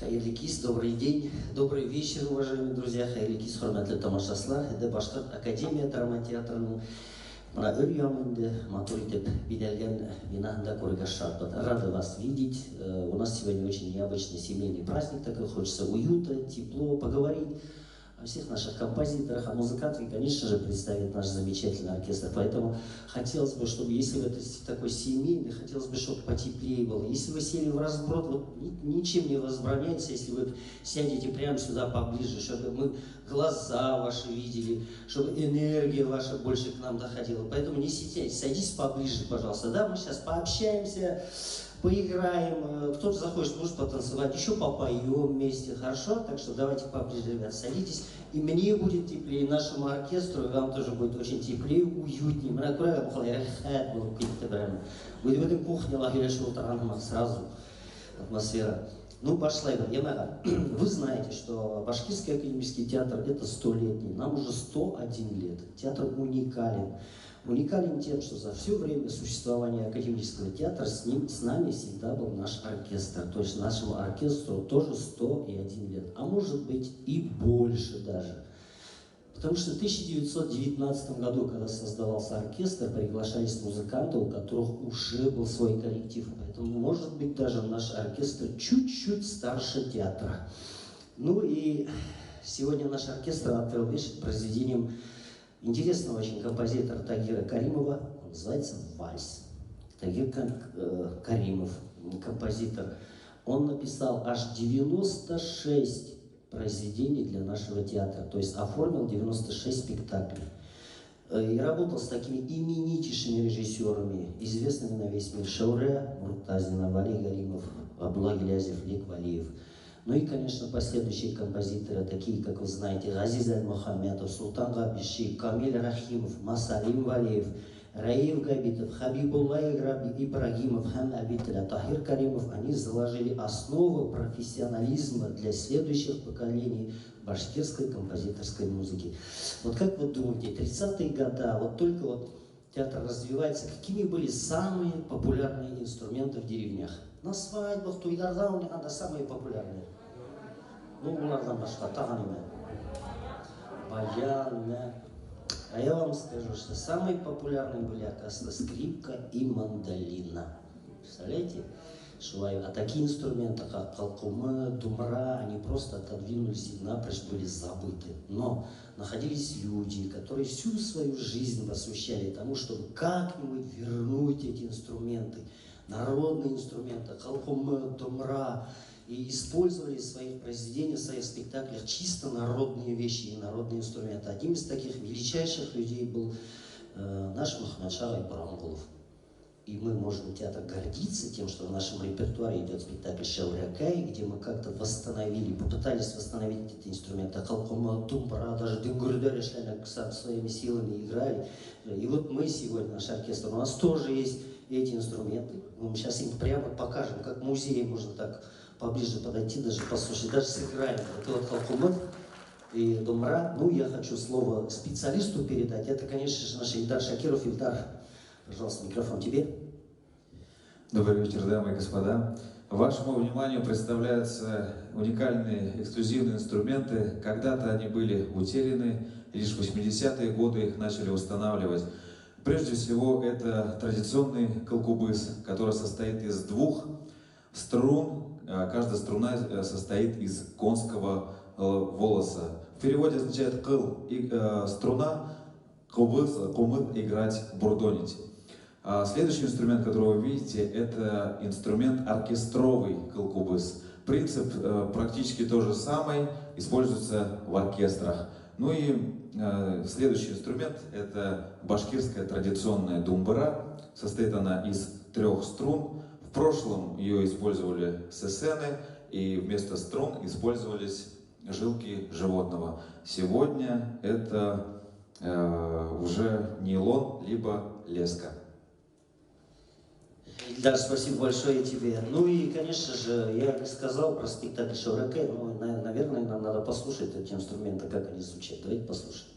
Хәйерле кис, добрый день, добрый вечер, уважаемые друзья. Хәйерле кис, хөрмәтле тамашасылар. Һеҙҙе Башҡорт академия драма театрының бына өр-яңы инде матур итеп биҙәлгән бинаһында күрергә шатбыҙ. Рады вас видеть. У нас сегодня очень необычный семейный праздник, такой хочется уюта, тепло, поговорить о всех наших композиторах, о музыкантах и, конечно же, представить наш замечательный оркестр. Поэтому хотелось бы, чтобы, если вы это такой семейный, хотелось бы, чтобы потеплее было. Если вы сели в разброд, вот ничем не возбраняется, если вы сядете прямо сюда поближе, чтобы мы глаза ваши видели, чтобы энергия ваша больше к нам доходила. Поэтому не стесняйтесь, садитесь поближе, пожалуйста. Да, мы сейчас пообщаемся, поиграем, кто-то захочет, может потанцевать, еще попоем вместе, хорошо? Так что давайте поближе, ребят, садитесь, и мне будет теплее, и нашему оркестру, и вам тоже будет очень теплее, уютнее. Бына күрә былай рәхәт булып китте прямо. Үҙебеҙҙең кухняла һөйләшеп ултырған һымаҡ сразу атмосфера. Ну, башлайбыҙ. Йәмәғәт, вы знаете, что Башкирский академический театр – это 100-летний, нам уже 101 лет. Театр уникален. Уникален тем, что за все время существования академического театра с нами всегда был наш оркестр. То есть нашему оркестру тоже 101 лет, а может быть и больше даже. Потому что в 1919 году, когда создавался оркестр, приглашались музыканты, у которых уже был свой коллектив. Поэтому, может быть, даже наш оркестр чуть-чуть старше театра. Ну и сегодня наш оркестр открыл вечер произведением интересного очень композитора Тагира Каримова. Он называется «Вальс». Тагир Каримов, композитор, он написал аж 96 произведений для нашего театра, то есть оформил 96 спектаклей. И работал с такими именитейшими режиссерами, известными на весь мир: Шауре Муртазина, Вали Галимов, Абдулла Гилязев, Лик Валиев. Ну и, конечно, последующие композиторы, такие, как вы знаете, Газиз Альмухаметов, Султан Габиши, Камиль Рахимов, Масалим Валиев, Раиф Габитов, Хабибулла Ибрагимов, һәм, әлбиттә, Таһир Каримов, они заложили основу профессионализма для следующих поколений башкирской композиторской музыки. Вот как вы думаете, 30-е годы, вот только вот театр развивается, какими были самые популярные инструменты в деревнях? На свадьбах, туйҙарҙа уйнағанда самые популярные. Ну, уларҙан башҡа, тағы нимә? Баян, да. А я вам скажу, что самые популярные были, оказывается, скрипка и мандолина. Представляете? Шулай. А такие инструменты, как калкумы, думра, они просто отодвинулись и напрочь были забыты. Но находились люди, которые всю свою жизнь посвящали тому, чтобы как-нибудь вернуть эти инструменты, народные инструменты, калкумы, думра, и использовали в своих произведениях, в своих спектаклях чисто народные вещи и народные инструменты. Одним из таких величайших людей был наш Мөхәммәтша Барамғолов. И мы можем, театр, гордиться тем, что в нашем репертуаре идет спектакль «Шәүрәкәй», где мы как-то восстановили, попытались восстановить эти инструменты. Ҡалҡыума, думбра, даже дөңгөрҙәр сам своими силами играли. И вот мы сегодня, наш оркестр, у нас тоже есть эти инструменты. Мы сейчас им прямо покажем, как в музее можно так поближе подойти, даже послушать, даже сыграем. Это вот ҡалҡыума и думра. Ну, я хочу слово специалисту передать. Это, конечно же, наш Ильдар Шакиров. Ильдар, пожалуйста, микрофон тебе. Добрый вечер, дамы и господа. Вашему вниманию представляются уникальные эксклюзивные инструменты. Когда-то они были утеряны, лишь в 80-е годы их начали восстанавливать. Прежде всего, это традиционный ҡалҡубыҙ, который состоит из двух струн. Каждая струна состоит из конского волоса. В переводе означает «кыл» и струна, ҡубыҙ, ҡумыҙ, играть, бурдонить. А следующий инструмент, который вы видите, это инструмент оркестровый ҡалҡубыҙ. Принцип практически тот же самый, используется в оркестрах. Ну и следующий инструмент – это башкирская традиционная думбра. Состоит она из трех струн. В прошлом ее использовали сэсэны, и вместо струн использовались жилки животного. Сегодня это уже нейлон, либо леска. Ильдар, спасибо большое тебе. Ну и, конечно же, я сказал про спектакль «Шәүрәкәй», но, наверное, нам надо послушать эти инструменты, как они звучат. Давайте послушаем.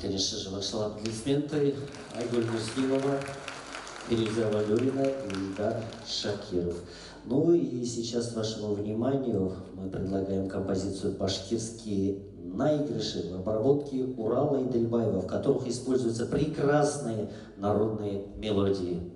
Конечно же, ваши аплодисменты. Айгуль Муслимова, Фирюза Валюрина и Ильдар Шакиров. Ну и сейчас вашему вниманию мы предлагаем композицию «Башкирские наигрыши» в обработке Урала Идельбаева, в которых используются прекрасные народные мелодии.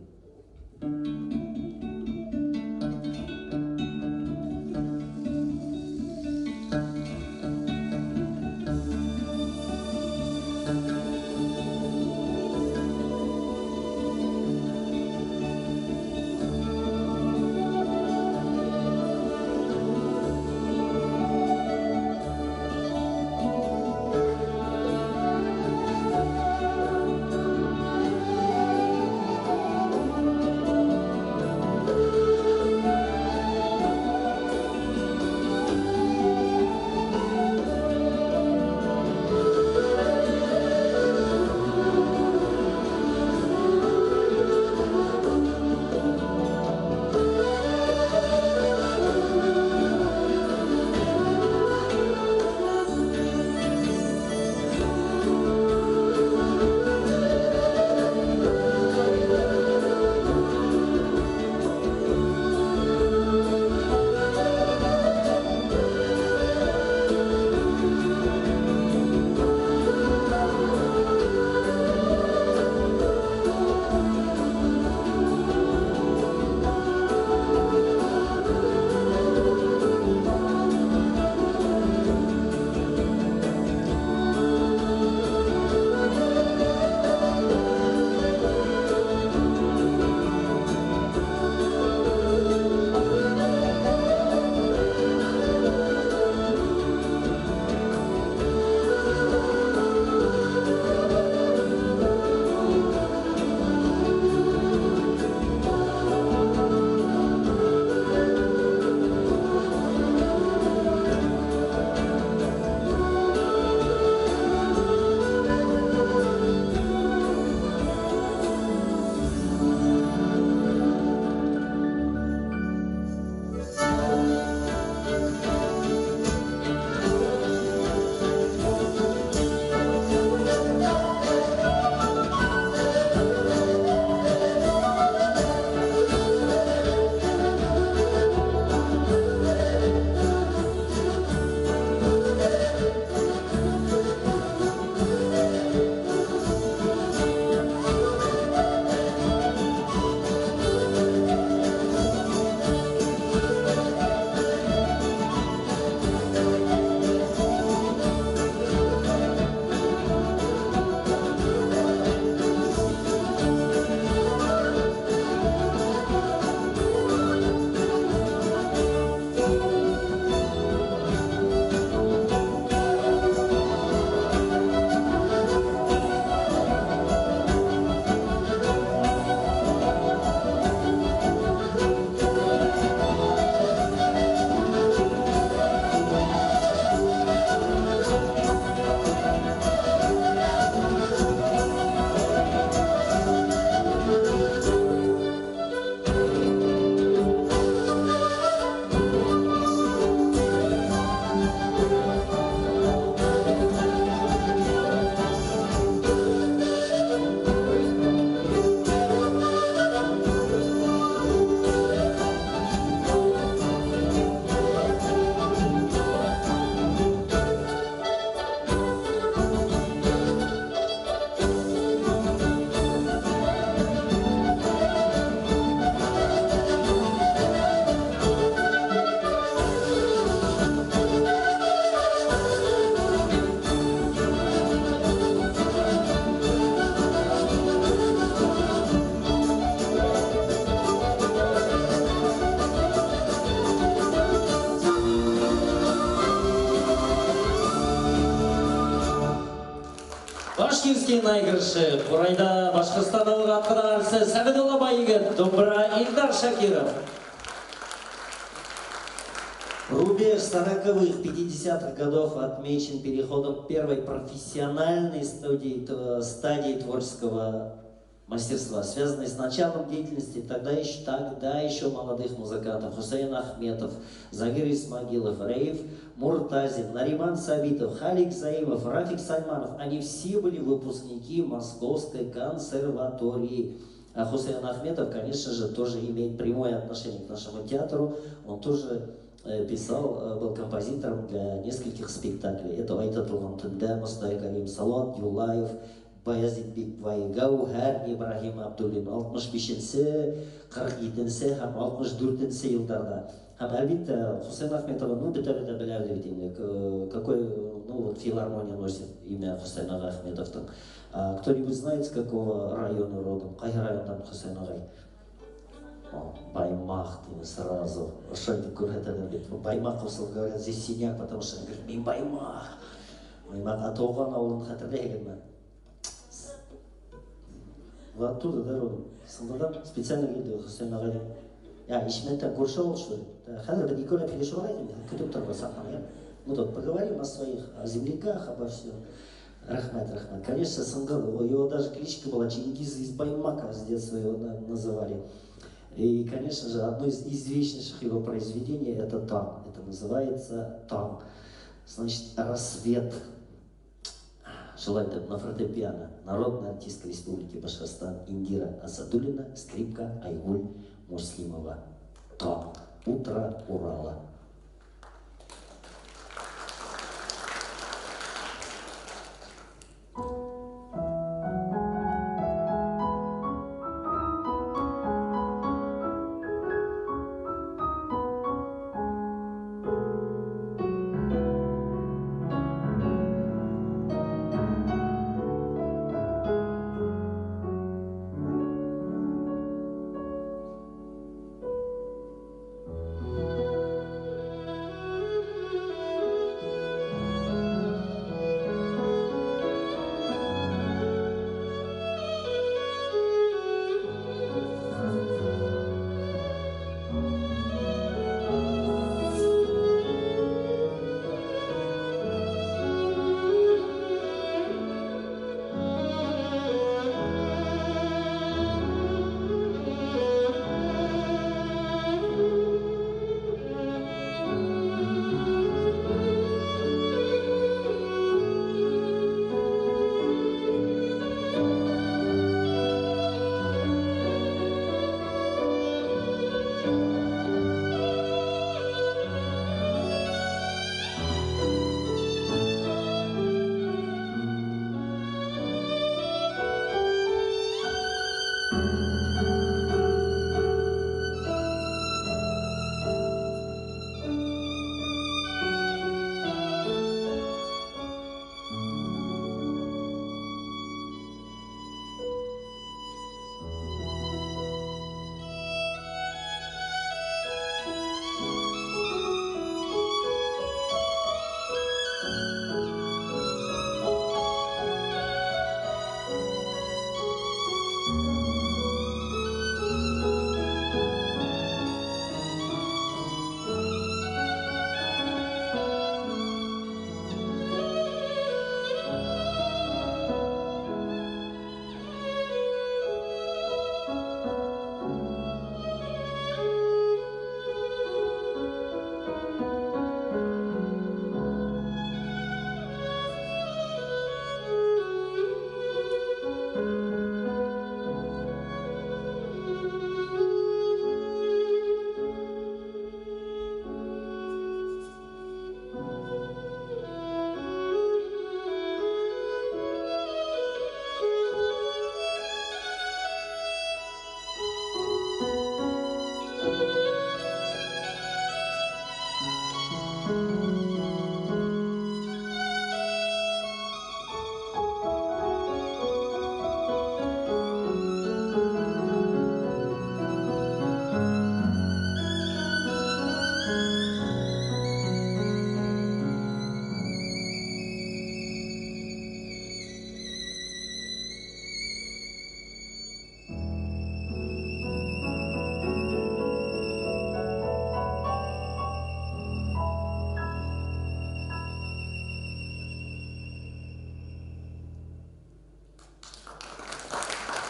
Башкирские наигрыши. Ҡурайҙа Башҡортостандың атҡаҙанған артисы Сәғиҙулла Байегет, думбыра Илдар Шакиров. Рубеж 40-х, 50-х годов отмечен переходом первой профессиональной стадии творческого мастерства, связанной с началом деятельности тогда еще молодых музыкантов Хусейн Ахметов, Загир Исмагилов, Раиф Муртазин, Нариман Сабитов, Халик Заимов, Рафик Сальманов. Они все были выпускники Московской консерватории. А Хусейн Ахметов, конечно же, тоже имеет прямое отношение к нашему театру. Он тоже писал, был композитором для нескольких спектаклей. Это Айта торған төндә, Мостай Карим, Салават Юлаев, Баязит Бикбай, Гәүһәр, Ибраһим Абдуллин 65-нсе, 47-нсе һәм 64-нсе йылдарҙа. Һәм әлбиттә Хусейн Ахметова, ну, бөтәбеҙ ҙә беләбеҙ бит инде, какой, ну, вот филармония носит имя Хусейн ағай Ахметовтың. А кто-нибудь знает, с какого района родом? Ҡайһы райондан Хусейн ағай? Баймаҡ тине сразу. Ошо күрһәтәләр бит. Баймаҡ ҡушылып говорят, здесь синяк, потому что говорит, мин Баймаҡ. Баймаҡ, а тыуған ауылын хәтерләйһегеҙме? Вы оттуда, да, родом? Сыңғырҙан специально килде Хусейн ағайҙан. Я, Ишмәттән күрше ауыл, что ли? Хәҙер беҙ икәүләп һөйләшеп алайыҡ, көтөп торға саҡлана. Мы тут поговорим о своих, о земляках, обо всем. Рәхмәт, рәхмәт. Конечно, Сыңғыр, его даже кличка была Чингиз из Баймака, с детства его называли. И, конечно же, одно из известнейших его произведений – это «Таң». Это называется «Таң». Значит, «Рассвет». Шулай итеп, на фортепиано народная артистка Республики Башкортостан Индира Асадуллина, скрипка Айгуль Муслимова. «Таң». Утро Урала.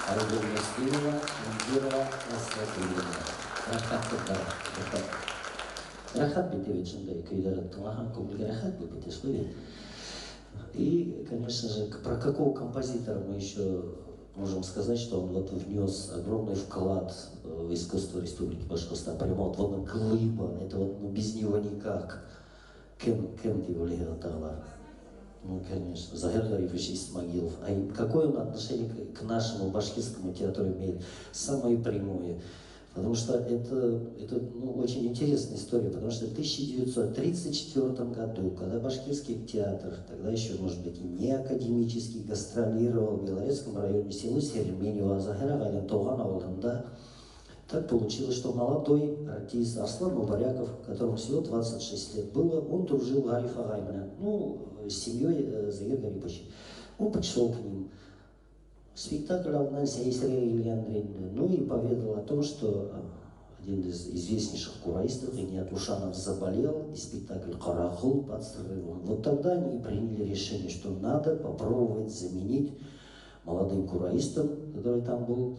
Айгөл Мөслимова, Индира Насратуллина. Рәхәт, ҡыҙҙар, рәхәт. Рәхәт бит бит шундай көйҙәрҙе тыңлаһаң, күңелгә рәхәт булып китә, шулай бит. И, конечно же, про какого композитора мы еще можем сказать, что он вот внес огромный вклад в искусство Республики Башкортостан. Прямо вот он глыба, это вот, ну, без него никак. Кем тип уйлайһығыҙ? Ну, конечно, Загир Гарифович Исмагилов. А какое он отношение к нашему башкирскому театру имеет? Самое прямое. Потому что это, ну, очень интересная история, потому что в 1934 году, когда башкирский театр, тогда еще, может быть, и не академический, гастролировал в Белорецком районе село Серменево, Заһир ағайҙың тыуған ауылында, так получилось, что молодой артист Арслан Мубаряков, которому всего 26 лет было, он дружил Гариф ағай менән, ну, с семьей Загир Гариповича. Он пришел к ним. Спектакль алдынан сәй эсергә килгәндер инде. Ну и поведал о том, что один из известнейших кураистов, Иният Ушанов, заболел, и спектакль «Каракол» под срывом. Вот тогда они приняли решение, что надо попробовать заменить молодым кураистом, который там был,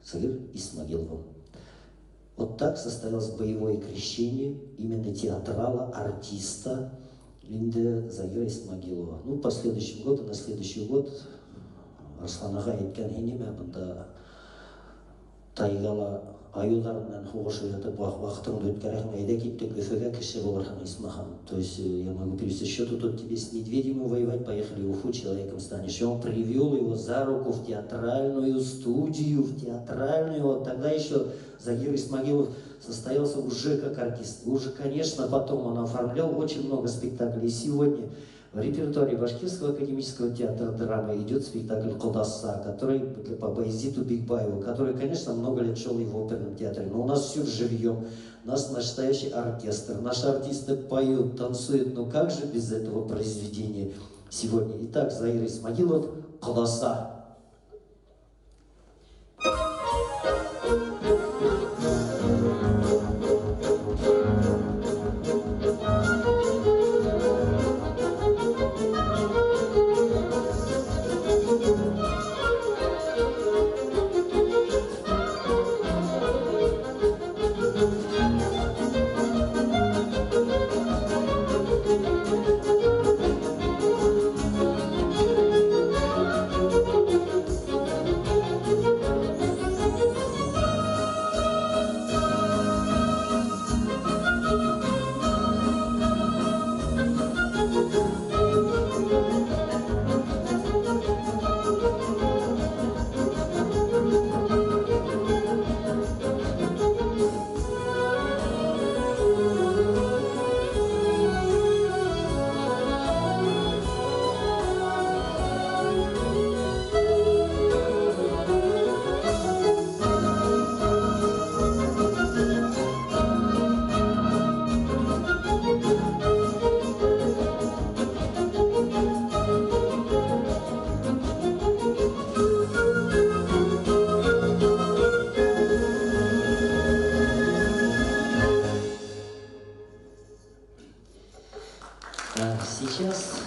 Загир Исмагиловым. Вот так состоялось боевое крещение именно театрала, артиста инде Загира Исмагилова. Ну, по следующему году, на следующий год Арслан ағай әйткән: «Һин нимә бында тайгала айыуҙар менән һуғышып ятып ваҡытыңды үткәрәһең, әйҙә киттек Өфөгә, кеше булырһың, исмаһам. То есть я могу перевести: что ты тут, тебе с медведем воевать, поехали в Уфу, человеком станешь». И он привел его за руку в театральную студию, в театральную. Вот тогда еще Загир Исмагилов состоялся уже как артист. Уже, конечно, потом он оформлял очень много спектаклей. И сегодня в репертуаре Башкирского академического театра драмы идет спектакль «Ҡодаса», который по Баязиту Бикбаеву, который, конечно, много лет шел и в оперном театре. Но у нас все живьем, у нас настоящий оркестр, наши артисты поют, танцуют. Ну как же без этого произведения сегодня? Итак, Заир Исмагилов, «Ҡодаса». Сейчас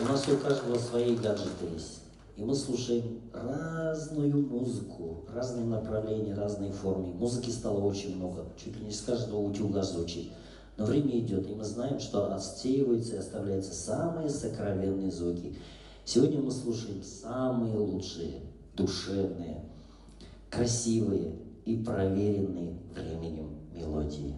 у нас у каждого свои гаджеты есть. И мы слушаем разную музыку, разные направления, разные формы. Музыки стало очень много, чуть ли не с каждого утюга звучит. Но время идет, и мы знаем, что отсеиваются и оставляются самые сокровенные звуки. Сегодня мы слушаем самые лучшие, душевные, красивые и проверенные временем мелодии.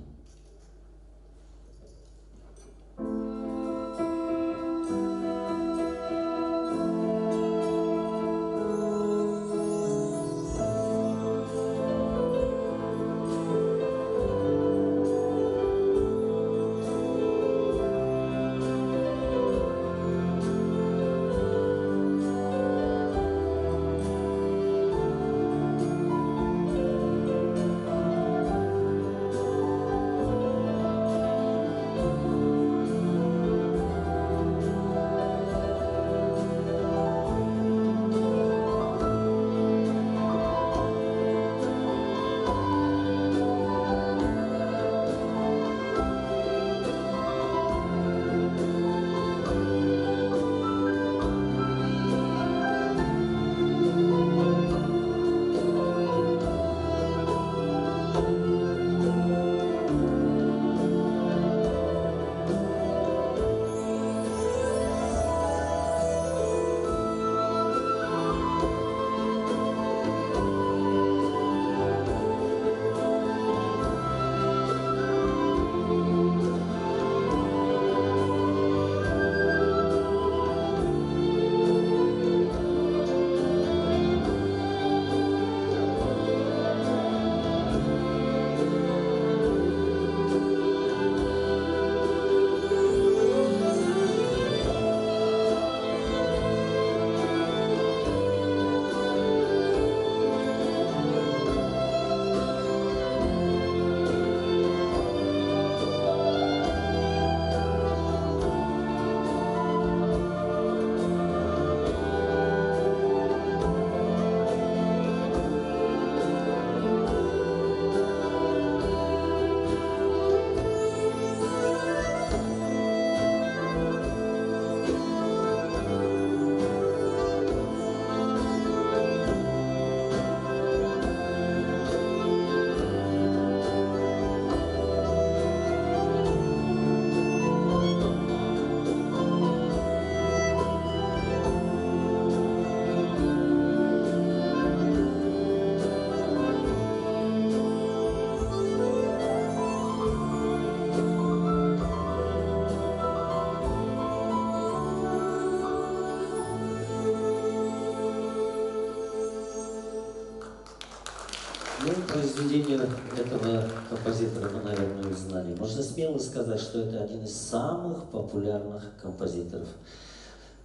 Ну, произведение этого композитора вы, наверное, узнали. Можно смело сказать, что это один из самых популярных композиторов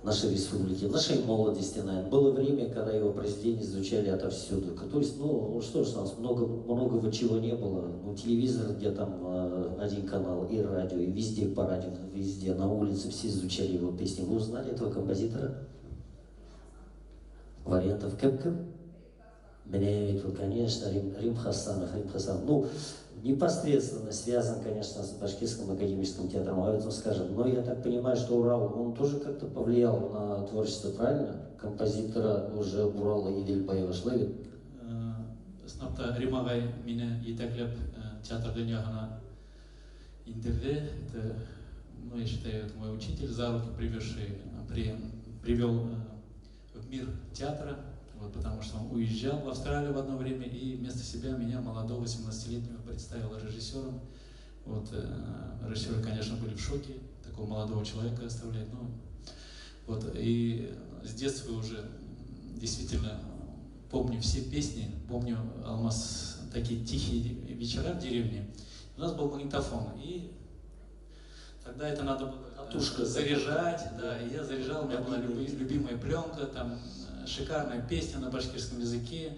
нашей республики, нашей молодости, наверное. Было время, когда его произведения звучали отовсюду. То есть, ну, что ж, у нас много, многого чего не было. Ну, телевизор, где там один канал, и радио, и везде по радио, везде, на улице все звучали его песни. Вы узнали этого композитора? Вариантов кем-кем? Меня ведь, конечно, Рим Хасанов, Рим Хасанов. Ну, непосредственно связан, конечно, с Башкирским академическим театром, об этом скажем. Но я так понимаю, что Урал, он тоже как-то повлиял на творчество, правильно? Композитора уже Урала Идельбаева шулай бит? Ысынлап та, Рим ағай мине етәкләп театр донъяһына индерҙе. Это, ну, я считаю, это мой учитель, за руки приведший, привел в мир театра. Вот, потому что он уезжал в Австралию в одно время и вместо себя меня, молодого 17-летнего, представил режиссером. Вот, режиссеры, конечно, были в шоке, такого молодого человека оставлять. Ну, вот, и с детства уже действительно помню все песни, помню, Алмаз, такие тихие вечера в деревне. У нас был магнитофон, и тогда это надо было Катушка заряжать, да, и я заряжал, у меня была любимая пленка, там шикарная песня на башкирском языке.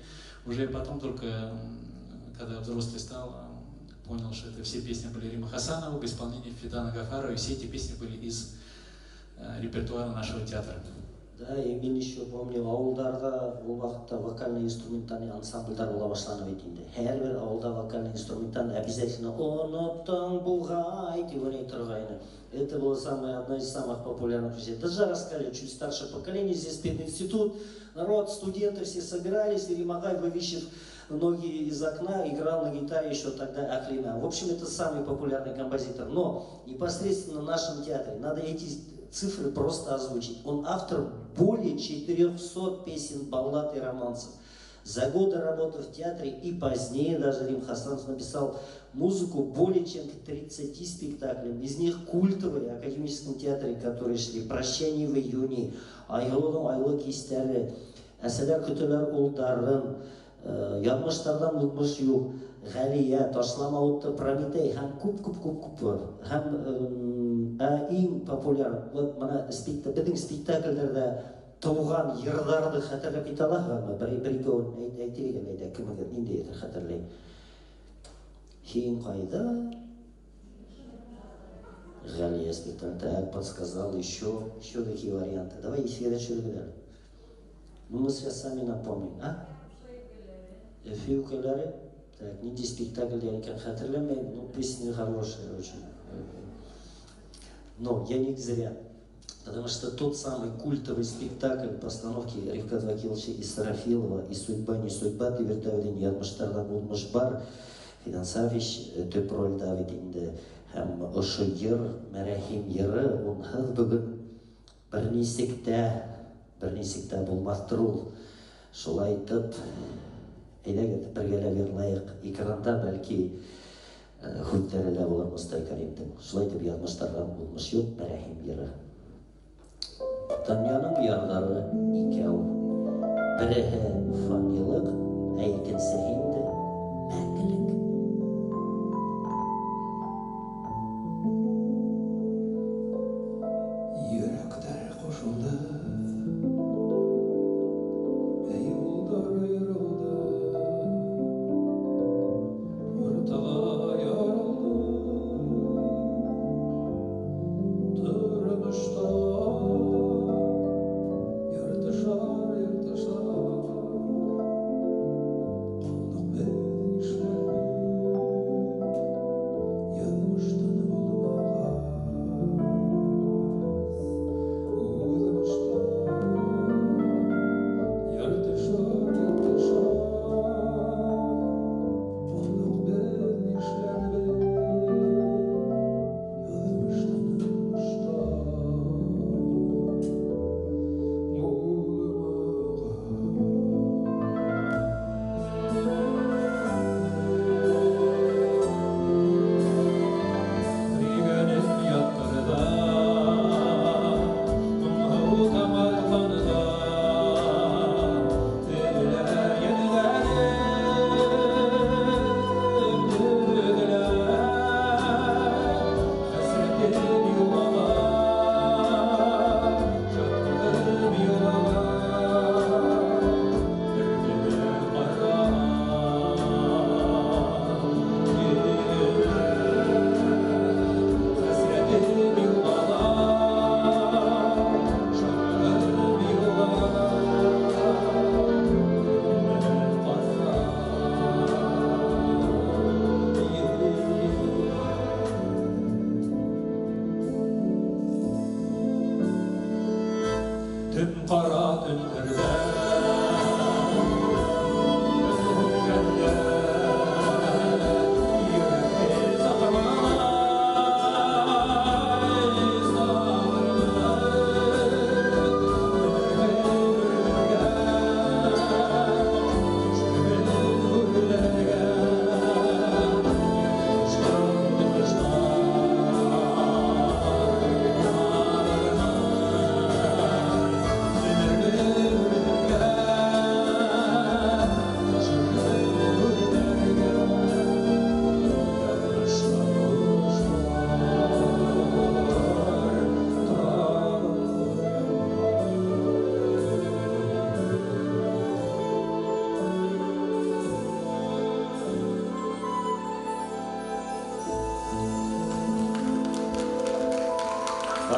Уже потом только, когда взрослый стал, понял, что это все песни были Рима Хасанова в исполнении Фидана Гафарова, и все эти песни были из репертуара нашего театра. Да, и мин еще помню, ауылдарҙа ул ваҡытта вокально-инструментальный ансамблдәр була башланы бит инде. Һәр бер ауылда вокально-инструментальный обязательно «Оноттоң буғай» тип уйнай торғайны. Это было одно из самых популярных вещей. Даже рассказали, чуть старше поколение, здесь пединститут, народ, студенты все собирались, и Рим ағай, вывесив ноги из окна, играл на гитаре еще тогда Әҡлимә. В общем, это самый популярный композитор. Но непосредственно в нашем театре надо эти цифры просто озвучить. Он автор более 400 песен, баллад и романсов. За годы работы в театре и позднее даже Рим Хасанов написал музыку более чем к 30 спектаклям. Из них культовые в академическом театре, которые шли «Прощание в июне», «Айһылыуҙың айлы кистәре», «Әсәләр көтәләр улдарын», «Яҙмыштарҙан уҙмыш юҡ», «Ғәлиә», «Ташлама утты», «Прометей» һәм күп-күп-күп-күп бар. Һәм иң популяр, вот мына беҙҙең спектаклдәрҙә тыуған йырҙарҙы хәтерләп китә алаһығыҙмы? Бер икәүен әйтәйек әле, әйҙә, кемегеҙ ниндәйҙер хәтерләй? Һин ҡайҙа? Ғәлиә спектакль. Так, подсказал еще какие варианты. Давай, иҫегеҙгә төшөрөгөҙ әле. Ну, мы сейчас сами напомним, а? Өфө юкәләре. Так, ниндәй спектакль икән хәтерләмәйем, но песни хорошие очень. Но я не зря. Потому что тот самый культовый спектакль постановки Рифката Вакиловича Исрафилова и «Судьба не судьба» тип йөрөтә Яҙмыштарҙан уҙмыш бар. Фидан Сафич төп ролдә бит инде. Һәм ошо йыр, Мәрәхим йыры, унһыҙ бөгөн бер нисек тә, бер нисек тә булмаҫтыр ул. Шулай итеп, әйҙәгеҙ, бергәләп йырлайыҡ. Экранда бәлки һүҙҙәре лә булыр Мостай Кәримдең. Шулай итеп, яҙмыштарҙан уҙмыш юҡ, Мәрәхим йыры. Донъяның ярҙары икәү. Береһе фанилыҡ, ә икенсеһе инде мәңгелек. Йөрәктәр ҡушылды, ә юлдар айырылды, уртала ярылды. Тормошта яртышар, яртышар.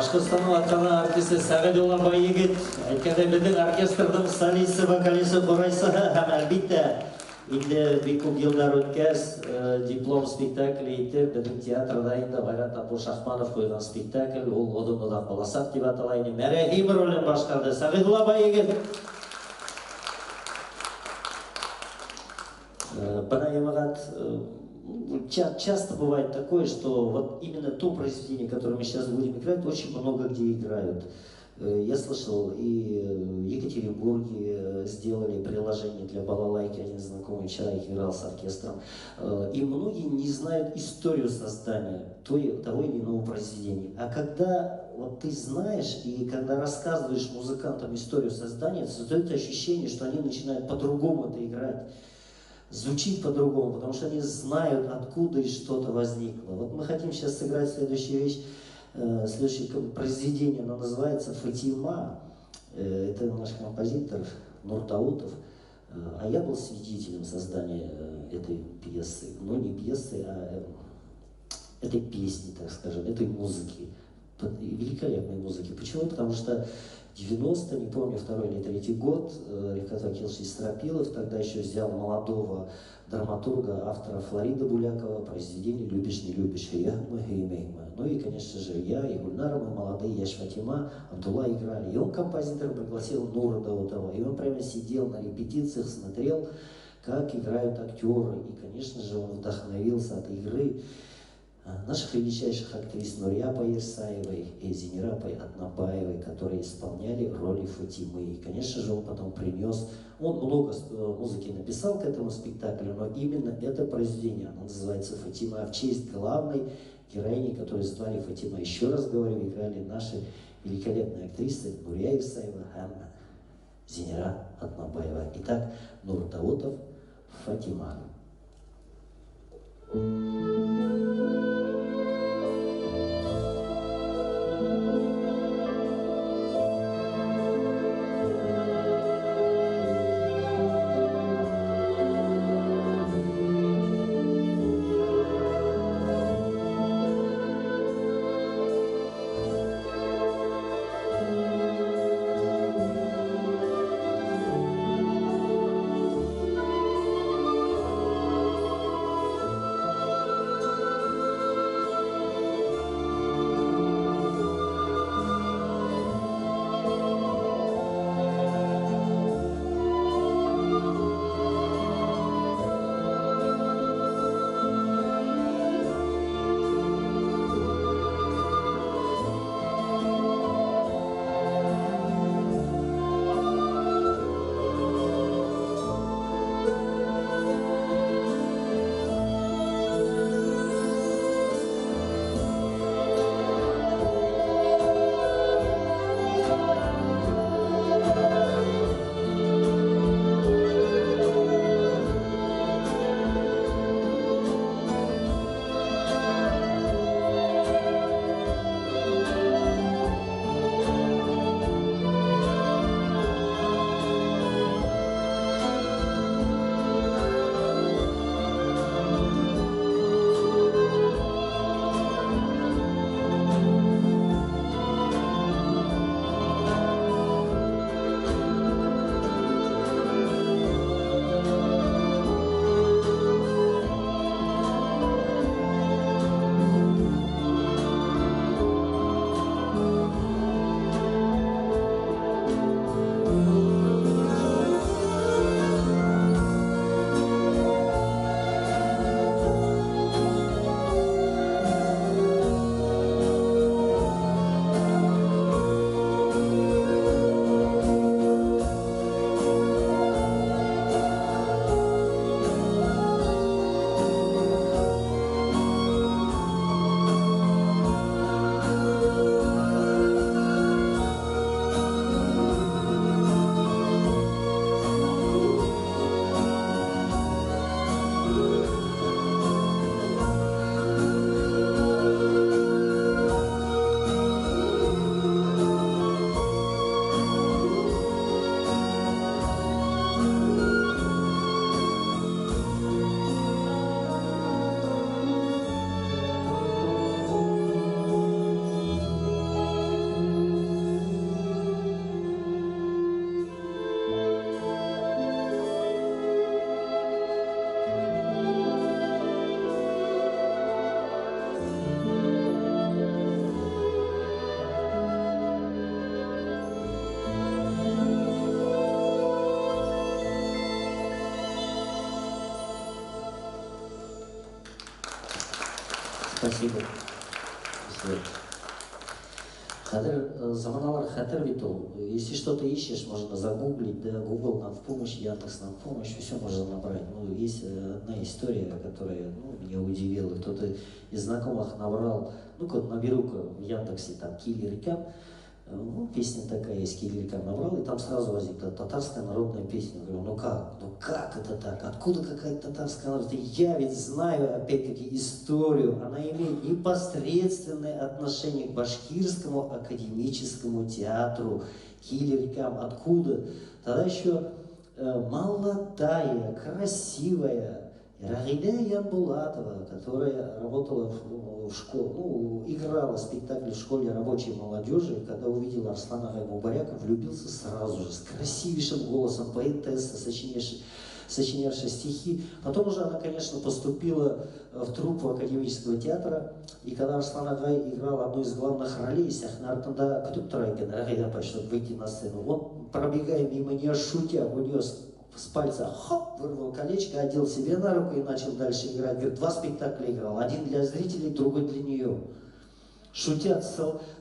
Башҡортостандың атҡаҙанған артисы Сәғидулла Байегет, әйткәндәй, беҙҙең оркестрҙың солисы, вокалисы, ҡурайсыһы һәм әлбиттә инде бик күп йылдар үткәс, диплом спектакле итеп беҙҙең театрҙа инде Ғайрат Абдулшахманов ҡуйған спектакль, ул «Оҙон оҙаҡ баласаҡ» тип атала ине. Мәрәһим ролен башҡарҙы Сәғидулла Байегет. Бына, йәмәғәт, часто бывает такое, что вот именно то произведение, которое мы сейчас будем играть, очень много где играют. Я слышал, и в Екатеринбурге сделали приложение для балалайки, один знакомый человек играл с оркестром. И многие не знают историю создания того или иного произведения. А когда вот ты знаешь, и когда рассказываешь музыкантам историю создания, создается ощущение, что они начинают по-другому это играть. Звучит по-другому, потому что они знают, откуда и что-то возникло. Вот мы хотим сейчас сыграть следующую вещь, следующее произведение, оно называется «Фатима». Это наш композитор Нур Даутов. А я был свидетелем создания этой пьесы, но не пьесы, а этой песни, так скажем, этой музыки, великолепной музыки. Почему? Потому что 90, не помню, второй или третий год, Рифкат Вакилович Исрапилов тогда еще взял молодого драматурга, автора Флорида Булякова, произведение «Любишь, не любишь», я, мы, Ну и, конечно же, я и Гульнара, мы молодые, я Фатима, Абдулла играли. И он композитор пригласил Нура Даутова. И он прямо сидел на репетициях, смотрел, как играют актеры. И, конечно же, он вдохновился от игры наших величайших актрис Нурия Ирсаевой и Зинира Атнабаевой, которые исполняли роли Фатимы. И, конечно же, он потом принес, он много музыки написал к этому спектаклю, но именно это произведение, оно называется «Фатима», в честь главной героини, которую звали Фатима. Еще раз говорю, играли наши великолепные актрисы Нурия Исаева и Зинира Атнабаева. Итак, Нур Даутов, «Фатима». Спасибо. Спасибо. Хәҙер заманалар хәтер бит ул. Если что-то ищешь, можно загуглить, да, Google нам в помощь, Яндекс нам в помощь, все можно набрать. Ну, есть одна история, которая, ну, меня удивила. Кто-то из знакомых набрал, ну-ка, наберу-ка в Яндексе там Кил иркәм, ну, песня такая есть, Кил иркәм набрал, и там сразу возникла татарская народная песня. Я говорю, ну как это так? Откуда какая-то татарская народная? Я ведь знаю, опять-таки, историю. Она имеет непосредственное отношение к башкирскому академическому театру. Кил иркәм. Откуда? Тогда еще молодая, красивая Рагида Янбулатова, которая работала в школе, ну, играла спектакль в школе рабочей молодежи, когда увидела Арслана агая Мубарякова, влюбился сразу же, с красивейшим голосом, поэтесса, сочинявшая стихи. Потом уже она, конечно, поступила в труппу академического театра, и когда Арслан агай играл одну из главных ролей, сәхнә артында көтөп тора икән Рагида апай, чтобы выйти на сцену, он, пробегая мимо нее, шутя, у нее с пальца, хоп, вырвал колечко, одел себе на руку и начал дальше играть. Говорит, 2 спектакля играл, один для зрителей, другой для нее. Шутя,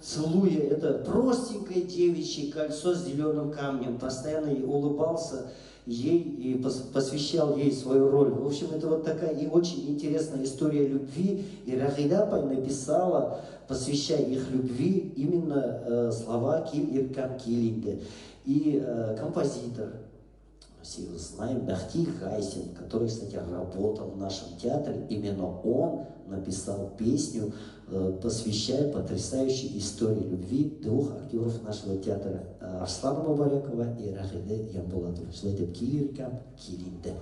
целуя это простенькое девичье кольцо с зеленым камнем, постоянно улыбался ей и посвящал ей свою роль. В общем, это вот такая и очень интересная история любви. И Рагида апай написала, посвящая их любви, именно слова «Кил иркәм, кил инде». И композитор, все его знаем, Бахти Гайсин, который, кстати, работал в нашем театре, именно он написал песню, посвящая потрясающей истории любви двух актеров нашего театра, Арслана Мубарякова и Рагиды Янбулатовой. Шулай итеп, кил иркәм, кил инде.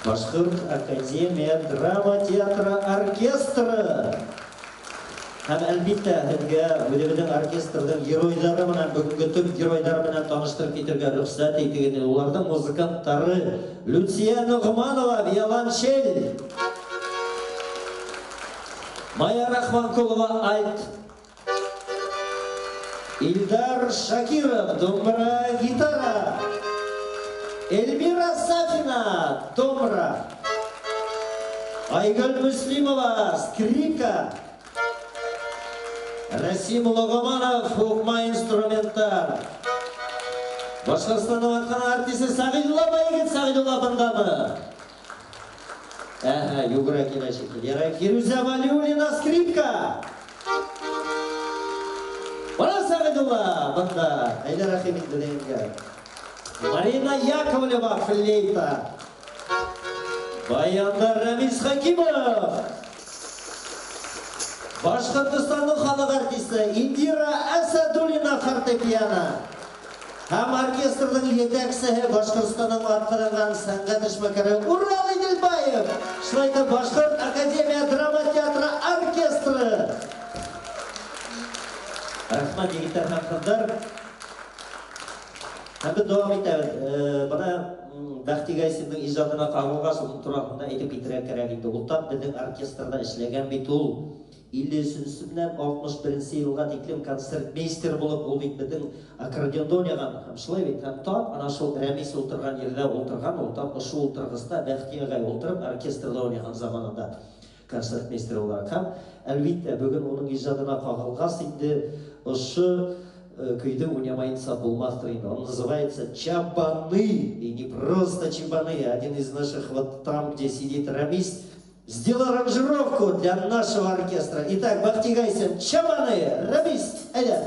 Башҡорт академия драма театры оркестры. Һәм әлбиттә һеҙгә үҙебеҙҙең оркестрҙың геройҙары менән, бөгөнгө төп геройҙары менән таныштырып китергә рөхсәт итегеҙ. Уларҙың музыканттары Люция Нуғманова виолончель, Майя Рахманкулова альт, Ильдар Шакиров домбра гитара, Эльмира Сафина домра, Айгөл Муслимова скрипка, Расим Логоманов һуҡма инструменттар. Башҡортостандың атҡаҙанған артисы Сәғидулла Байегет. Сәғидулла бындамы? Әһә, йүгерә килә шикелле. Фирүзә Вәлиуллина скрипка. Бына Сәғидулла бында. Әйҙә рәхим ит беҙгә. Марина Яковлева флейта. Баянда Рамис Хакимов. Башҡортостандың халыҡ артисы Индира Әсәдуллина фортепиано. Һәм оркестрҙың етәксеһе Башҡортостандың атҡаҙанған сәнғәт эшмәкәре Урал Иделбаев. Шулай итеп, Башҡорт академия драма театры оркестры. Рәхмәт, егеттәр һәм ҡыҙҙар. Һәм беҙ дауам итәбеҙ. Бына Бәхти Гайсиндың ижадына ҡағылғас, уның тураһында әйтеп китергә кәрәк инде. Ул тап беҙҙең оркестрҙа эшләгән бит ул. 53 менән 61 йылға тиклем концертмейстер булып, ул бит беҙҙең аккордеонда уйнаған. Һәм шулай бит, һәм тап ана шул Рәмис ултырған ерҙә ултырған, ул тап ошо ултырғыста Бәхти ағай ултырып оркестрҙа уйнаған заманында концертмейстер булараҡ. Һәм әлбиттә бөгөн уның ижадына ҡағылғас инде ошо көйҙө уйнамайынса булмаҫтыр инде. Он называется «Чабаны». И не просто чабаны, один из наших вот там, где сидит Рамис, сделал аранжировку для нашего оркестра. Итак, Бахти Гайсин, «Чабаны», Рамис, әйҙә!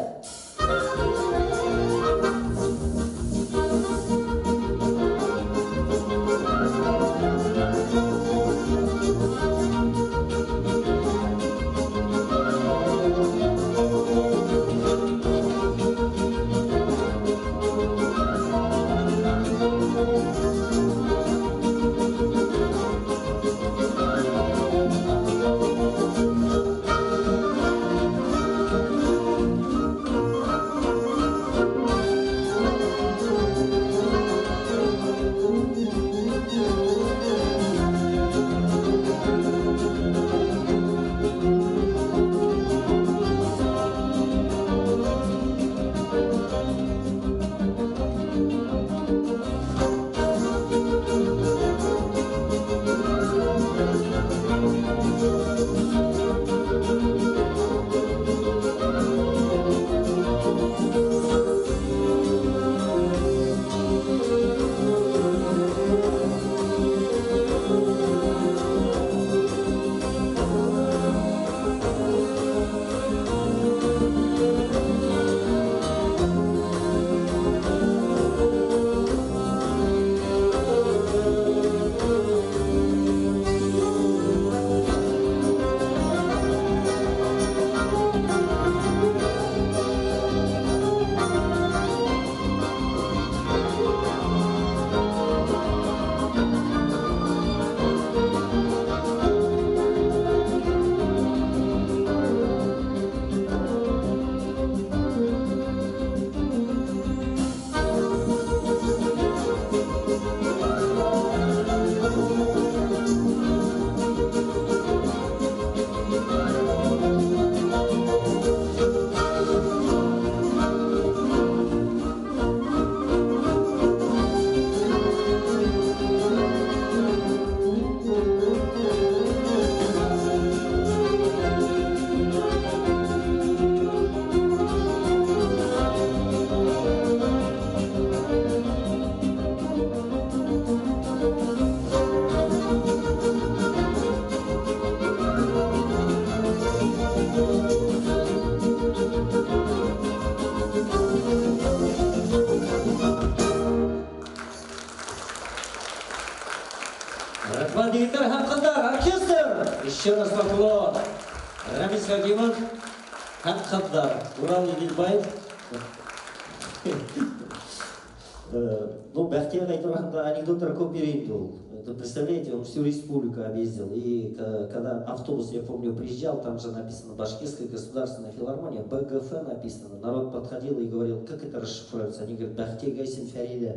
Еще раз поклон. Рамис Хакимов, һәм ҡыҙҙар, Урал Иделбаев. Ну, Бәхти ағай тураһында анекдоттар күп бирә инде ул. Представляете, он всю республику объездил. И когда автобус, я помню, приезжал, там же написано Башкирская государственная филармония, БГФ написано. Народ подходил и говорил, как это расшифруется? Они говорят, Бәхти Гайсин Фәриҙә.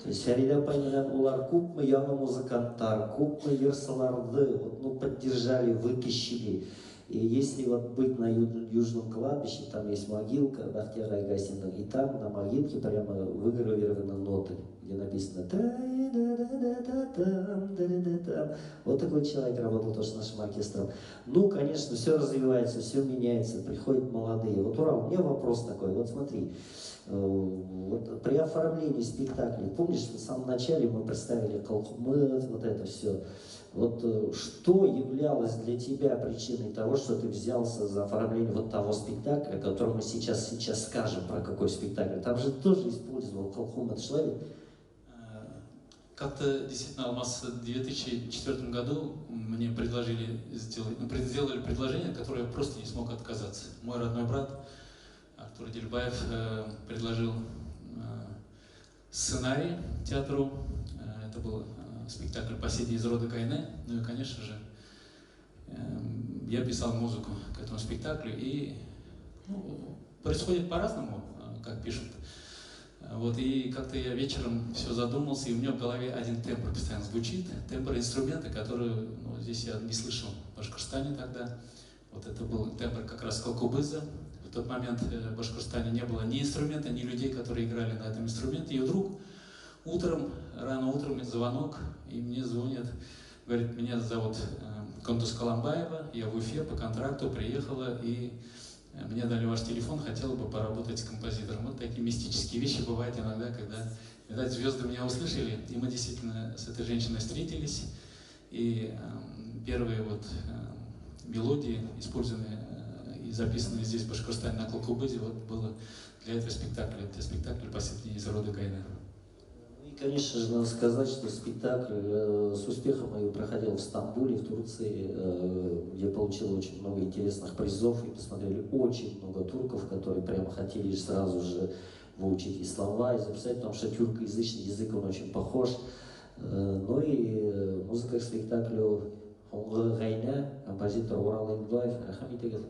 То есть Фәриҙә апай менән улар күпме яңы музыканттар, күпме йырсыларҙы, ну, поддержали, вытащили. И если вот быть на Южном кладбище, там есть могилка Бахти ағай Гайсиндың, и там на могилке прямо выгравированы ноты, где написано та-да-да-да-да-там, да-да-да-там. Вот такой человек работал тоже с нашим оркестром. Ну, конечно, все развивается, все меняется, приходят молодые. Вот, Урал, у меня вопрос такой, вот смотри, вот при оформлении спектаклей, помнишь, в самом начале мы представили Колхмыт, вот это все. Вот что являлось для тебя причиной того, что ты взялся за оформление вот того спектакля, который мы сейчас скажем, про какой спектакль? Там же тоже использовал Колхмыт человек. Как-то действительно, Алмаз, в 2004 году мне предложили сделать, ну, сделали предложение, от которого я просто не смог отказаться. Мой родной брат, Артур Дельбаев предложил сценарий театру. Это был спектакль «Последний из рода Гайне». Ну и, конечно же, я писал музыку к этому спектаклю. И ну, происходит по-разному, как пишут. Вот, и как-то я вечером все задумался, и у меня в голове один тембр постоянно звучит. Тембр инструмента, который, ну, здесь я не слышал в Башкортостане тогда. Вот это был тембр как раз колкубыза. В тот момент в Башкортостане не было ни инструмента, ни людей, которые играли на этом инструменте. И вдруг утром, рано утром звонок, и мне звонят, говорит, меня зовут Кондуз Каламбаева, я в Уфе по контракту приехала, и мне дали ваш телефон, хотела бы поработать с композитором. Вот такие мистические вещи бывают иногда, когда, видать, звезды меня услышали, и мы действительно с этой женщиной встретились. И первые вот мелодии, использованные и записанные здесь, в Башкортостане, на колкубызе, вот было для этого спектакля, для спектакля «Последний из рода Гайне». И, конечно же, надо сказать, что спектакль с успехом я проходил в Стамбуле, в Турции, где получил очень много интересных призов, и посмотрели очень много турков, которые прямо хотели сразу же выучить и слова, и записать, потому что тюркоязычный язык, он очень похож. Ну и музыка к спектаклю «Һуңғы ғәйнә», композитор Урал Илбаев. Рәхим итегеҙ.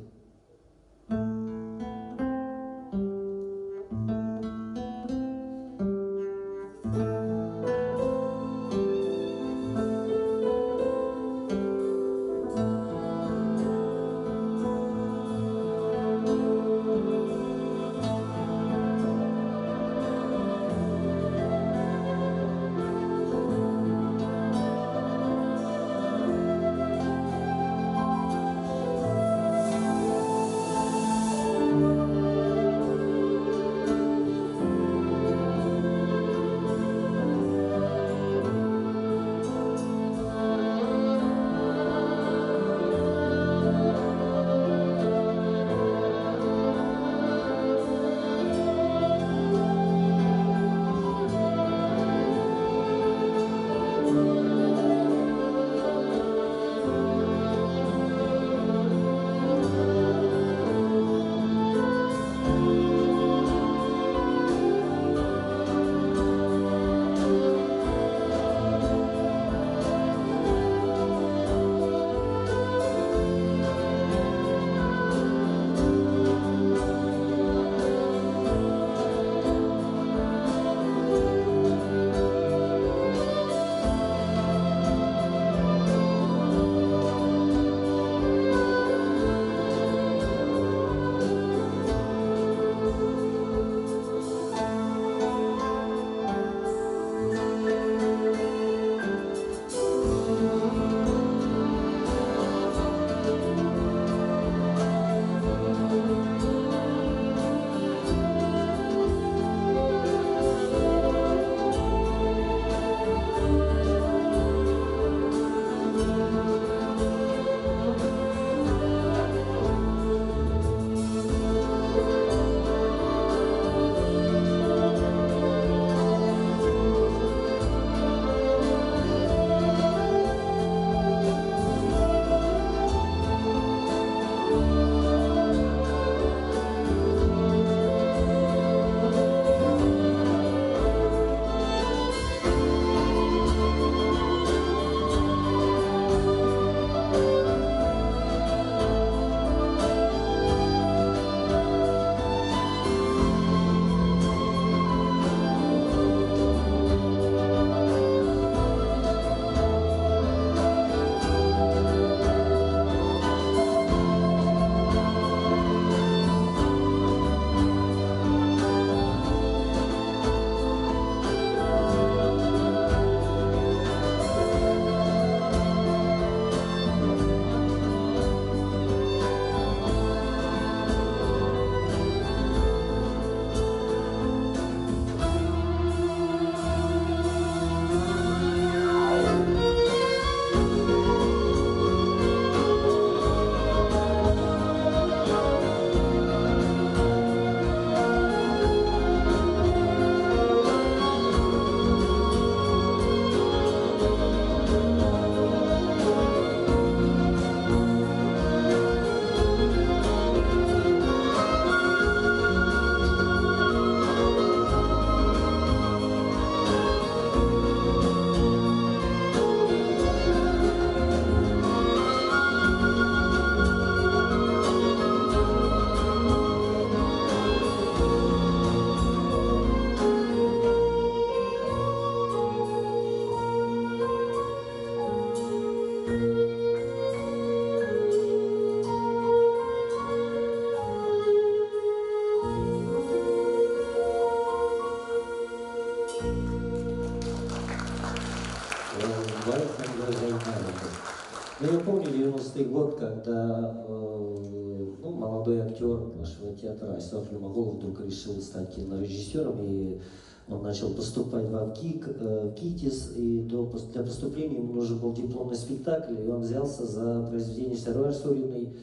2014 год, когда ну, молодой актер нашего театра Айсуат Юмагулов вдруг решил стать кинорежиссером, и он начал поступать в ВГИК, в ГИТИС, и для поступления ему нужен был дипломный спектакль, и он взялся за произведение Саруар Суриной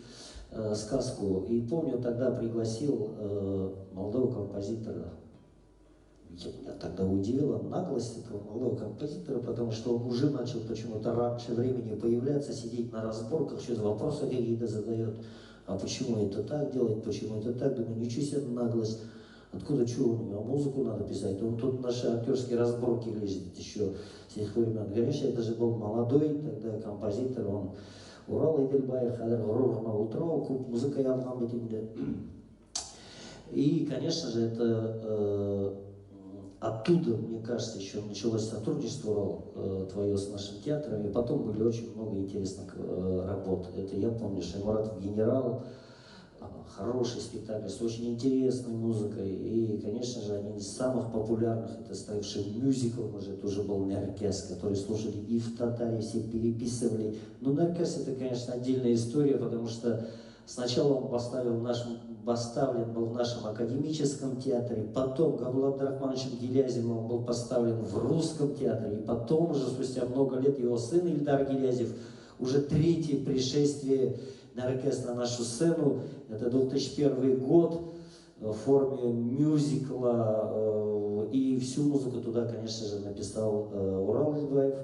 «Сказку». И помню, тогда пригласил молодого композитора. Меня тогда удивила наглость этого молодого композитора, потому что он уже начал почему-то раньше времени появляться, сидеть на разборках, что-то вопросы какие-то задает. А почему это так делать, почему это так? Думаю, ничего себе наглость. Откуда чего у него? Музыку надо писать. Он тут наши актерские разборки лезет еще с тех времен. Конечно, это же был молодой тогда композитор, он Урал Иделбаев, хәҙер ғорур ғына ултыра, күп музыка яҙған бит инде. И, конечно же, это оттуда, мне кажется, еще началось сотрудничество, Урал, твое с нашим театром, и потом были очень много интересных работ. Это я помню, Шаймуратов «Генерал», хороший спектакль с очень интересной музыкой. И, конечно же, один из самых популярных, это ставший мюзикл, уже это уже был «Нәркәс», который слушали и в Татарии, все переписывали. Но «Нәркәс» это, конечно, отдельная история, потому что сначала он поставлен был в нашем академическом театре, потом Габдулла Абдрахмановичем Гилязевым он был поставлен в русском театре, и потом уже спустя много лет его сын Ильдар Гилязев, уже третье пришествие Нәркәс на нашу сцену, это 2001 год, в форме мюзикла, и всю музыку туда, конечно же, написал Урал Ильбаев.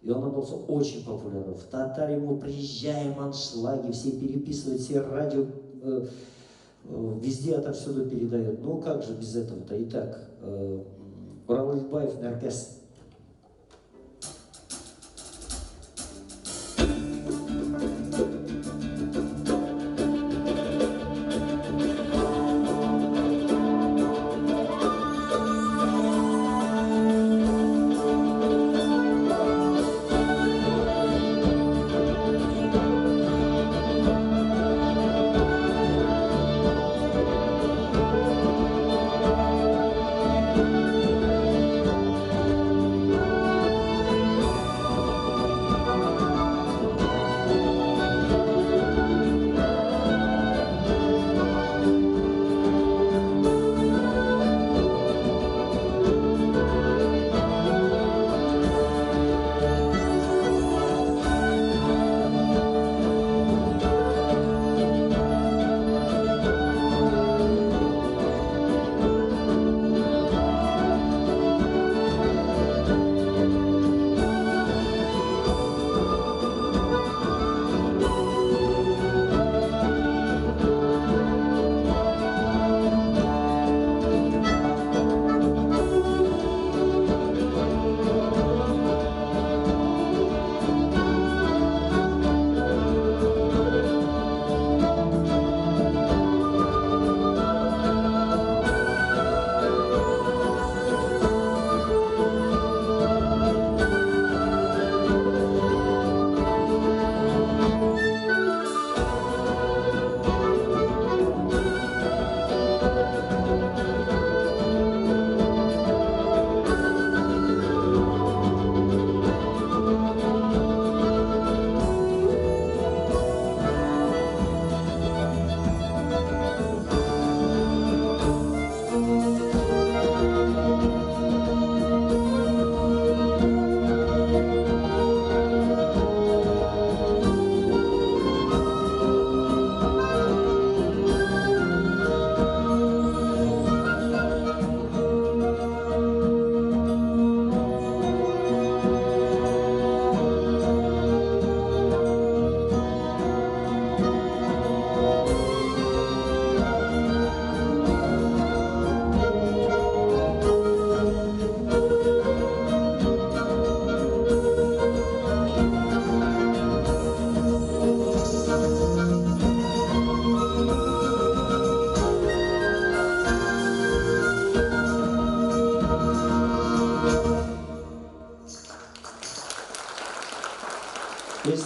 И он оказался очень популярным. В Татарию мы приезжаем, аншлаги, все переписывают, все радио, везде отовсюду передают. Ну как же без этого-то? Итак, Урал Ильбаев, Нәркәс.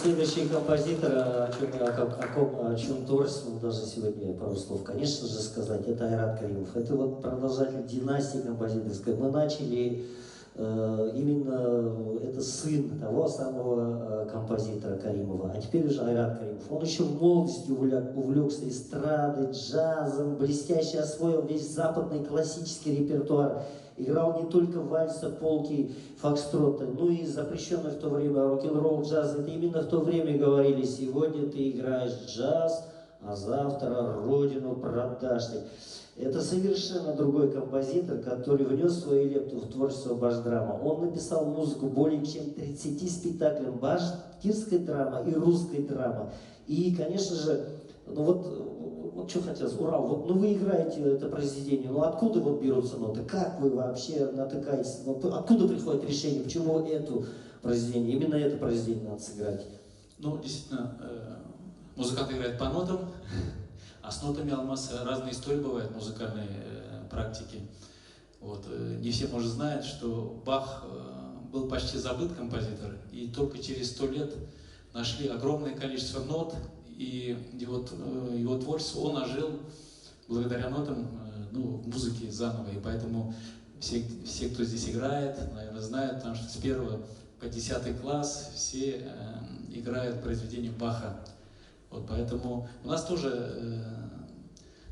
Следующий композитор, о чем творчеством даже сегодня пару слов, конечно же, сказать, это Айрат Каримов. Это вот продолжатель династии композиторской. Мы начали Именно это сын того самого композитора Каримова, а теперь уже Айрат Каримов. Он еще в молодости увлекся эстрадой, джазом, блестяще освоил весь западный классический репертуар. Играл не только вальсы, полки, фокстроты, но и запрещенный в то время рок-н-ролл, джаз. Это именно в то время говорили: сегодня ты играешь джаз, а завтра родину продашь. Это совершенно другой композитор, который внес свою лепту в творчество башдрама. Он написал музыку более чем 30 спектаклям башкирской драмы и русской драмы. И, конечно же, ну вот что хотелось, Урал, вот ну вы играете это произведение, ну откуда вот берутся ноты, как вы вообще натыкаетесь, ну, откуда приходит решение, почему это произведение, именно это произведение надо сыграть? Ну, действительно, музыкант играет по нотам, а с нотами, Алмаз, разные истории бывают в музыкальной практике. Вот. Не все, может, знают, что Бах был почти забыт композитор, и только через 100 лет нашли огромное количество нот, и его творчество, он ожил благодаря нотам, ну, в музыке заново. И поэтому все, кто здесь играет, наверное, знают, потому что с 1 по 10 класс все играют произведения Баха. Вот, поэтому у нас тоже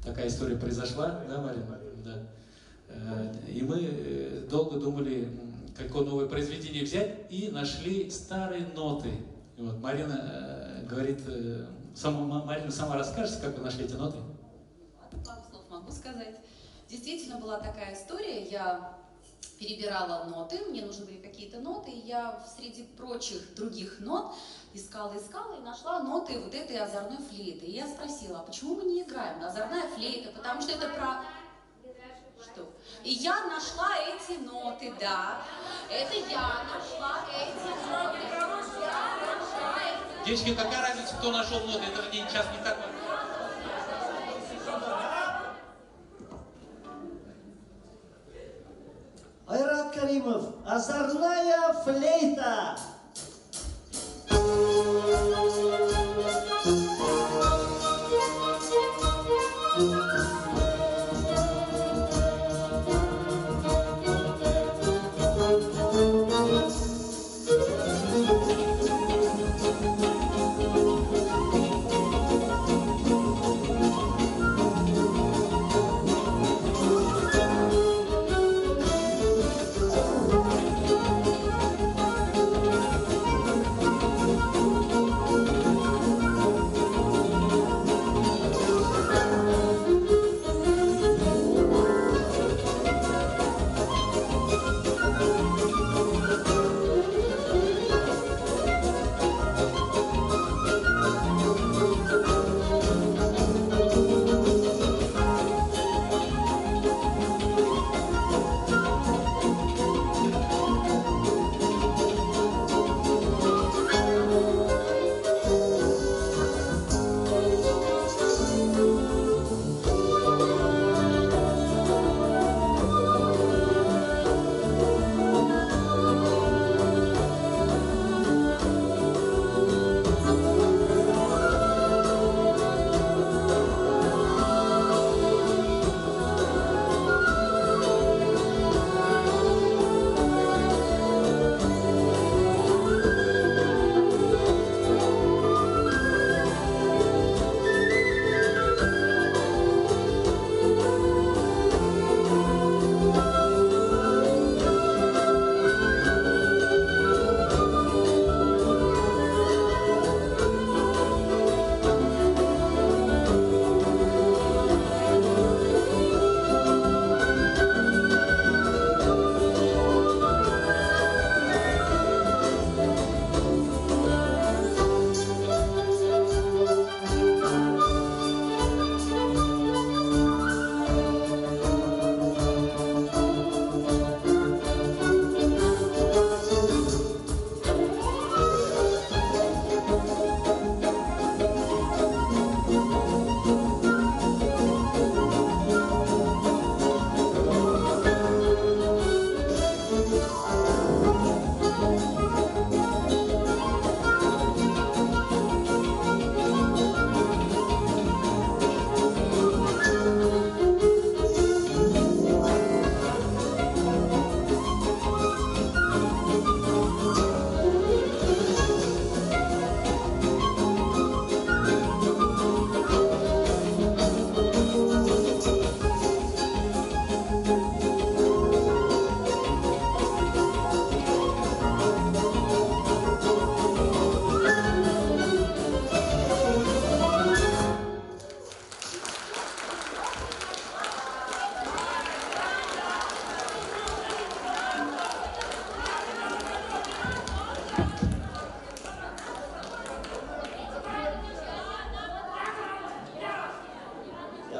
такая история произошла, да, Марина? Да. И мы долго думали, какое новое произведение взять, и нашли старые ноты. И вот Марина говорит, Марина сама расскажет, как вы нашли эти ноты? Пару слов могу сказать. Действительно была такая история, я перебирала ноты, мне нужны были какие-то ноты, и я среди прочих других нот искала и нашла ноты вот этой озорной флейты. И я спросила, а почему мы не играем? Озорная флейта, потому что это про... Что? И я нашла эти ноты, да. Это я нашла эти ноты. Я нашла эти... Девочки, какая разница, кто нашел ноты? Это же сейчас не так... Айрат Каримов, озорная флейта!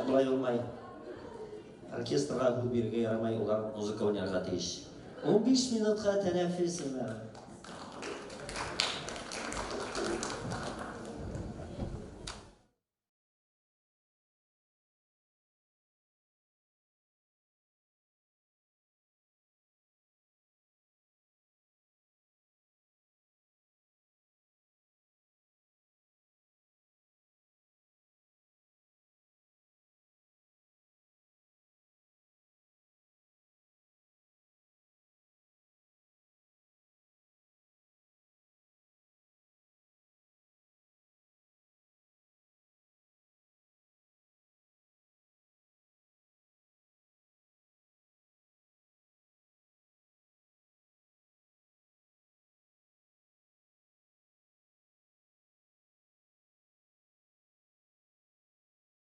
Былай булмай. Оркестрға һүҙ бирергә ярамай, улар музыка уйнарға тейеш. 15 минутҡа тәнәфес.